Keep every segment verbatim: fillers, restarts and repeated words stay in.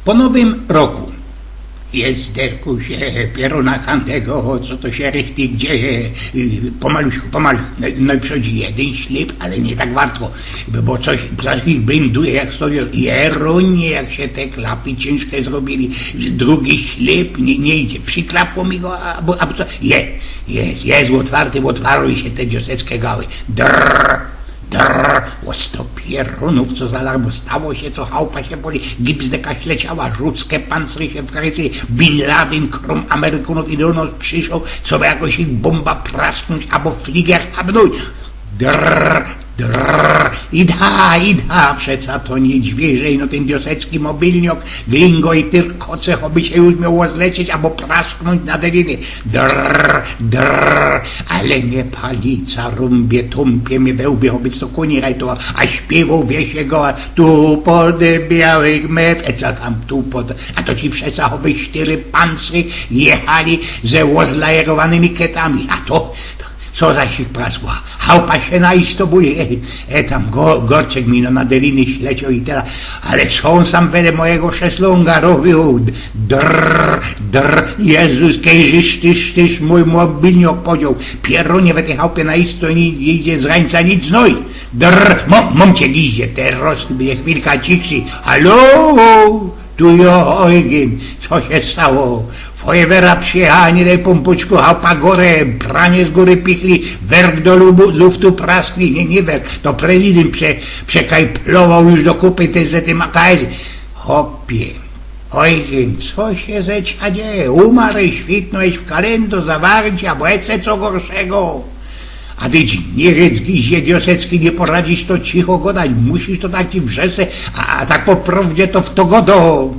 Po nowym roku jest derku sie pierōna tamtego, co to sie richtig dzieje. Y, pomaluśku, pomaluśku. No, no i przichodzi jedyn ślip, ale niy tak wartko, bo coś, coś ich binduje, jak stoją. Jeronie, jak sie te klapy ciynżke zrobiyli. Drugi ślip, niy, niy idzie. Prziklapło mi go, abo, abo co? Je, jest, jest ôtwarty, ôtwarły sie te dzioseckie gały. Drrr. Drrr, ôsto pierōnōw, co za larmu, stało sie, co chałupa sie poli, gipsdeka śleciała, ruskie pancry sie w krycy, Bin Laden, krōm Amerykōnōw i do nos przyszoł, coby jakoś ich bōmba prasknōńć abo fliger habnōńć. Drrr, drrr, i da, i da, przeca to niy dźwierze, no tyn diosecki mobilniok, glingo i tyrkoce, choby sie już mioł ôzlecieć abo prasknōńć na deliny. Drrr, drrr, ale mie palica rōmbie, tōmpie mie we łbie, choby to kōni rajtowa, a śpiywoł, wieś jego, a tu pody białych mew, e, co tam tu pod, a to ci przeca choby sztyry pancry jechali ze ôzlajerowanymi ketami, a to, to co za sie praskło, chałupa sie na isto buli, e, e, tam go, gorczek mi no na deliny ślecioł i tela, ale co ôn sam wele mojigo szeslōnga robiōł, drrr, drrr, Jezus, kejżyś tyś, tyś mōj mobilniok podzioł. Pierōnie, we tyj chałupie na isto niy idzie z rańca nic, no i drrr, mōm, mōm cie, idzie, teroz bydzie chwilka ciszy. Halo? Tu jo, Eugyn, co sie stało? Fojewera przijechała, niy dej pōmpuczku, chałupa gore, pranie z gōry pichli, werk do lubu, luftu praskli, niy, niy werk, to prezydynt prze, przekajplowoł już do kupy te, ze tym A K S. Chopie, Eugyn, co sie ze cia dzieje? Umarłeś, świtnōłeś w kalendōrz, zawarci, abo jeszcze co gorszego. A ty ci niy wiec, gizie diosecki, niy poradzisz to cicho godać, musisz to tak ci wrzese, a, a tak po prowdzie to fto godo.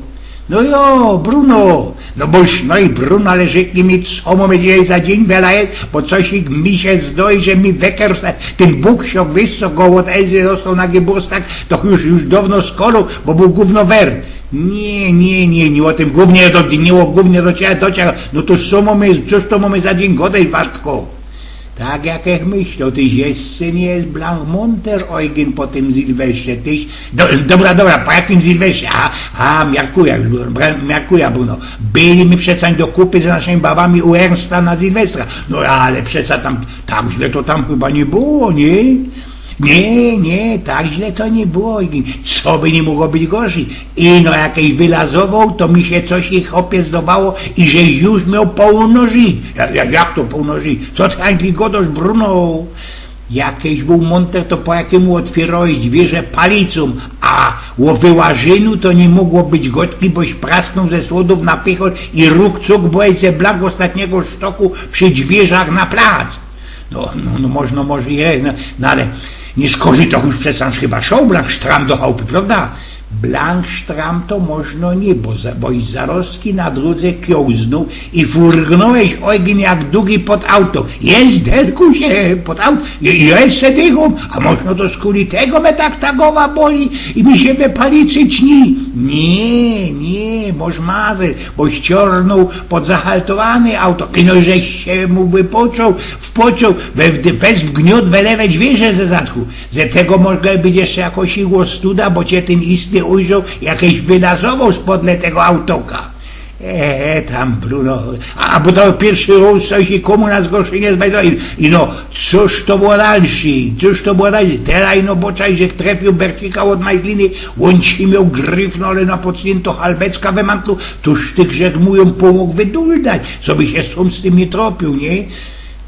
No jo, Bruno, no boś, no i Bruno, ale rzeknij mi, co mōmy dzisiej za dziyń, wela je, bo coś mi sie zdoi, że mi wekersa, tyn Bōg sie, wiysz co, go ôd Elzy dostoł na geburstag, to już, już downo skoloł, bo bōł gōwno wer. Niy, niy, niy, niy ô tym gōwnie do, niy ô gōwnie do ciebie, do ciebie. No to co mōmy, cōż to mōmy za dziyń godać, wartko? Tak jak ech myśloł, tyś jeszcze niy je blank mōnter, Eugyn, po tym Sylwestrze, tyś, do, dobra, dobra, po jakim Sylwestrze? A, a, miarkuja, bra-, miarkuja, Bruno. Byli my przeca do kupy z naszymi babami u Ernsta na Sylwestra. No ale przeca tam, tak źle to tam chyba niy było, niy? Niy, niy, tak źle to niy było. I co by niy mogło być gorszy? Ino jakeś wylazowoł, to mi sie coś ich, chopie, zdobało i żeś już mioł połno żyć. Ja, ja, jak to połno żyć? Co ty, Hańtli, godosz, Bruno? Jakeś bōł mōnter, to po jakimu ôtwiyrołeś dwiyrze palicōm, a ô wyłażynu to niy mogło być godki, boś prasknōł ze słodōw na pychol i ruk cuk, bo ech ze blank ôstatnigo sztoku przi dwiyrzach na plac. No, no, no, możno, może je, no, no ale niy skorzij to już przeca chyba szoł blank sztram do chałupy, prawda? Blank sztram to możno niy, bo za-, boś zarozki na drōdze kiołznōł i furgnōłeś, Eugyn, jak dugi pod auto. Jest, derku, sie pod auto. I, i jo jeszcze dychōm, a możno to skuli tego me tak ta gowa boli i mi sie we palicy czni. Niy, niy, mosz mazel, boś ciornōł pod zahaltowany auto. Ino żeś sie mu wypoczoł, wpoczoł, we, we, wez w gniot we lewe dwiyrze ze zadku. Ze tego może być jeszcze jakoś i ôstuda, bo cie tyn istny ujrzoł, jakeś wylazowoł spod le tego autoka. E, tam, Bruno, a, bo to piyrszy rōz coś i kōmu na zgorszenie zbajdo. I, i no, cōż to było dalszy, cōż to było dalszy? Teraj, no, bo czaj, że trefiył Bercika ôd Majzliny, ôn ci mioł gryfno, ale na pocniynto halbecka we mantlu, tuż tych, że mu jōm pōmōg wyduldać, coby sie sōm z tym niy tropiōł, niy?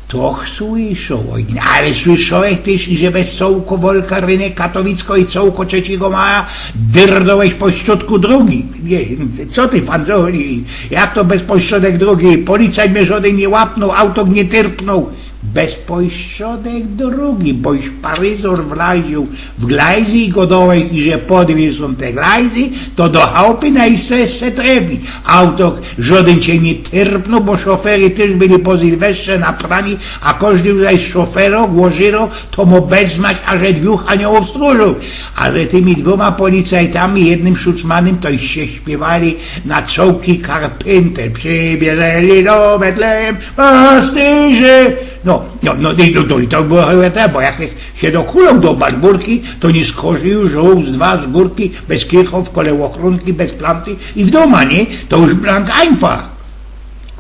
To słyszoł, oj, ale słyszołech tyż, i że bez cołko Wolka, rynek Katowicko i cołko Trzecigo Maja dyrdołeś po środku drogi. Niy, co ty, fanzoli? Jak to bez pośrodek drogi? Policjant mie żodyn niy łapnōł, auto niy tyrpnōł. Bez pośrodek drogi, boś paryzor wlaził w glajzy i godołeś, i że podwiezōm te glajzy, to do chałupy na isto jeszcze trefi. Auto żodyn cie niy tyrpnōł, bo szofery tyż byli po Sylwestrze naprani, a kożdy zaś szofero, głożyro, to mo bezmać, a że dwōch aniołōw stróżōw. A ze tymi dwōma policjantami, jednym szucmanym, to sie śpiywali na cołki Carpenter. Przybierzeli do Betlejem pasterze. No, No, no i to, to, i to było chyba te, bo jak sie dochulał do Barburki, to niy skorzij już żołd dwa z górki, bez Kirchhoff, kole Ôchronki, bez Planty i w dōma, niy? To już blank einfach.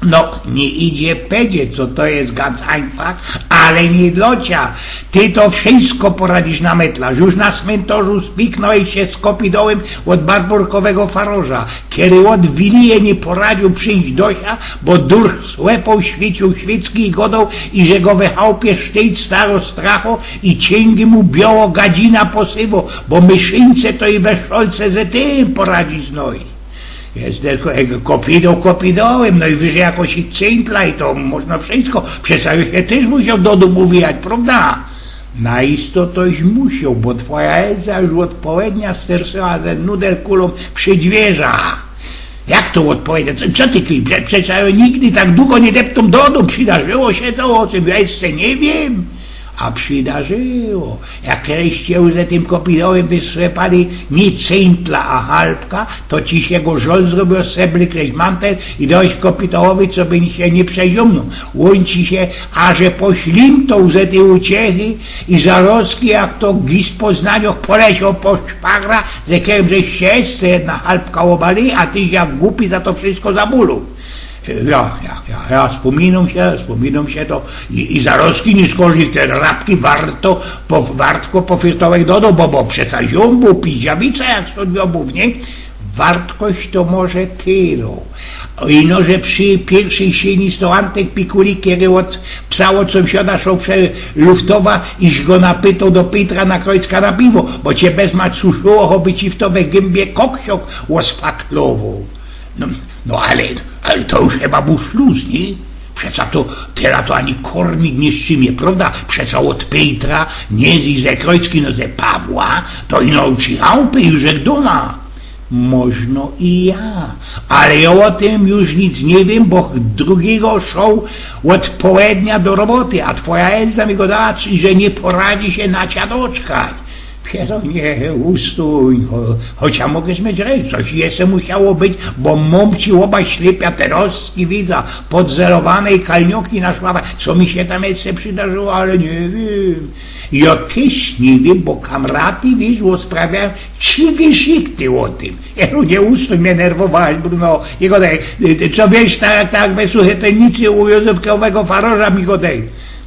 No, niy idzie pedzieć, co to je ganz einfach, ale niy dlō cia. Ty to wszysko poradzisz na metla. Już na smyntorzu spiknōłeś sie z kopidołym ôd barburkowego faroża, kery ôd wilije niy poradziōł przińć do sia, bo durch słepōł, świyciył świycki i godoł, iże go we chałpie sztyjt staro stracho i ciyngi mu bioło gadzina posywo, bo myszyńce to i we szolce ze tym poradzić znoj. Jest tylko, e, kopidoł kopidołym, no i wyżyj jakoś ich cyntla i to można wszysko. Przeca już sie tyż musioł do dōmu wijać, prowda? Na isto toś musioł, bo twoja Elza już ôd połednia stersyła ze nudel kulōm przi dwiyrza. Jak to ôd połednia? Co, co ty, kij? Prze-, przeca jŏ nigdy tak dugo niy deptōm do dōmu. Przidarzyło sie to, ô czym jŏ jeszcze niy wiym. A przidarzyło. Jak żeście już ze tym kopidołym wystrzepali niy cyntla, a halpka, to ci sie go żol zrobiło, sebli kejś mantel i dołeś kopidołowi, coby sie niy przeziōmnōł. Ôn ci sie aże poślimtoł ze tyj uciechy i zarozki, jak to gis po znanioch, polecioł po szpagra, ze kerym żeście jeszcze jedna halpka ôbali, a tyś jak gupi za to wszysko zabōlōł. Ja, ja, ja, ja, spōminōm sie, spōminōm sie to i, i zarozki niy skorzij te rabki warto, po, wartko po firtołek dodoł, bo, bo przeca ziōmbōł, piździawica jak sto diobōłōw, niy? Wartkość to może tyrōł. Ino, że przi piyrwszyj siyni stoł Antek Pikulik, kery ôd psa ôd sōmsiada szoł przeluftować, iś go napytoł do Pytra na Krojcka na piwo, bo cie bez mać suszyło, choby ci w to we gymbi koksiok ôspaklowoł. No, no ale, ale to już chyba bōł szlus, niy? Przeca to tela to ani kornik niy strzimie, prowda? Przeca ôd Pytra, niy, i ze Krojcki, no ze Pawła, to ino trzi chałpy już jak dōma. Możno i ja, ale jŏ ô tym już nic niy wiym, bo drugigo szoł ôd połednia do roboty, a twoja Elza mi godała, że niy poradzi sie na cia doczkać. Pierōnie, ustōń, cho-, choć jŏ mogã śmiać, że coś jeszcze musiało być, bo mōm ci ôba ślepia terozki widza, podzerowane i kalnioki na szłafach. Co mi sie tam jeszcze przidarzyło, ale niy wiym. Jŏ tyż niy wiym, bo kamraty, wiysz, ôsprawiajōm cigi szikty ô tym. Pierōnie, ustōń, mie nerwować, Bruno. Niy godej, co wiysz, tak, tak, bez suche tajemnicy u Józefkowego faroża mi godej.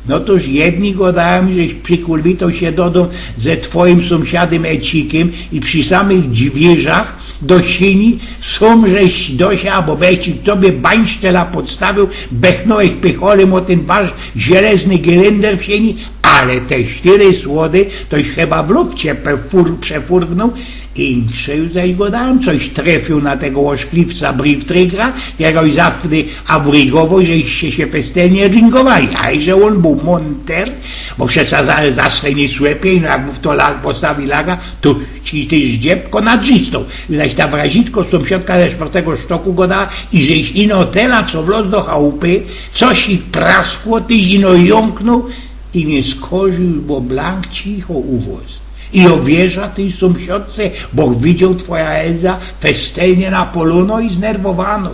No tōż jedni godajōm, żeś przikulwitoł sie do dōmu ze twojim sōmsiadym Ecikym i przi samych dwiyrzach do siyni sōm żeś do sia, abo bechcik tobie bańsztela podstawiōł, bechnōłeś pycholym ô tyn wasz zielezny gylender w siyni, ale te sztyry słody toś chyba w lufcie pefur-, przefurgnōł. Insze już zaś godajōm, coś trefiył na tego ôszkliwca Brieftrygra, jagoś zawdy aburygowoł, żeście sie festelnie ringowali, a że ôn bōł mōnter, bo przeca za, za swe niy słepie, no jak mu w to la-, postawi laga, to ci tyż zdziebko nadrzistoł. Zaś ta wrazitko sōmsiadka ze szpyrtego sztoku godała, iżeś ino tela, co wlŏz do chałupy, coś ich praskło, tyś ino jōnknōł i niy skorzij, bo blank cicho u wŏs. I jŏ wierzã tyj sōmsiadce, boch widzioł twoja Elza festelnie napolōno i znerwowanŏ.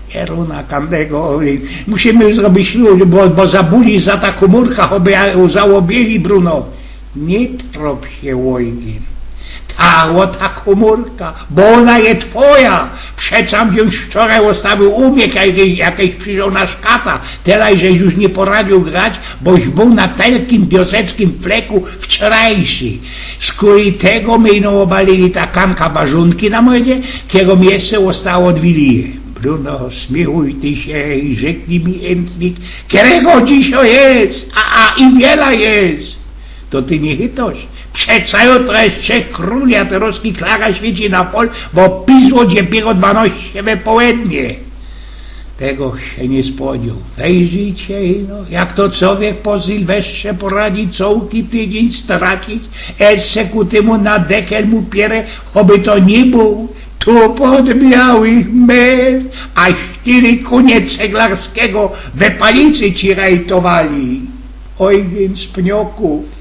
Pierōna kandego, musimy zrobić ślub, bo, bo zabuli za ta kōmōrka, choby jã załobieli, Bruno. Niy trop sie, Ôjgyn. Ta, ô ta kōmōrka, bo ôna je twoja. Przecam żech wczorej ôstawiōł u mie, jak, jak żech prziżoł na szkata. Telŏ żeś już niy poradziōł grać, boś bōł na telkim wioseckim fleku wczorajszy. Skuli tego my ino ôbalili ta kanka warzōnki na miodzie, kerŏ mi jeszcze ôstała ôd wilije. Bruno, smiłuj ty sie i rzeknij mi, Entwik, kerego dzisiŏ je, a, a i wiela je. To ty niy chytŏsz? Przeca jutro je Trzech Krōli, a terŏzki Klara świyci na fol, bo pisło dzie biegło dwanŏście we połednie. Tego żech sie niy spodzioł. Wejrzyjcie ino, jak to czowiek po Sylwestrze poradzi cołki tydziyń stracić, ece ku tymu na dekel mu piere, choby to niy bōł tupot białych mew, a sztyry kōnie Ceglarskigo we palicy ci rajtowali. Ôjgyn z Pniokōw.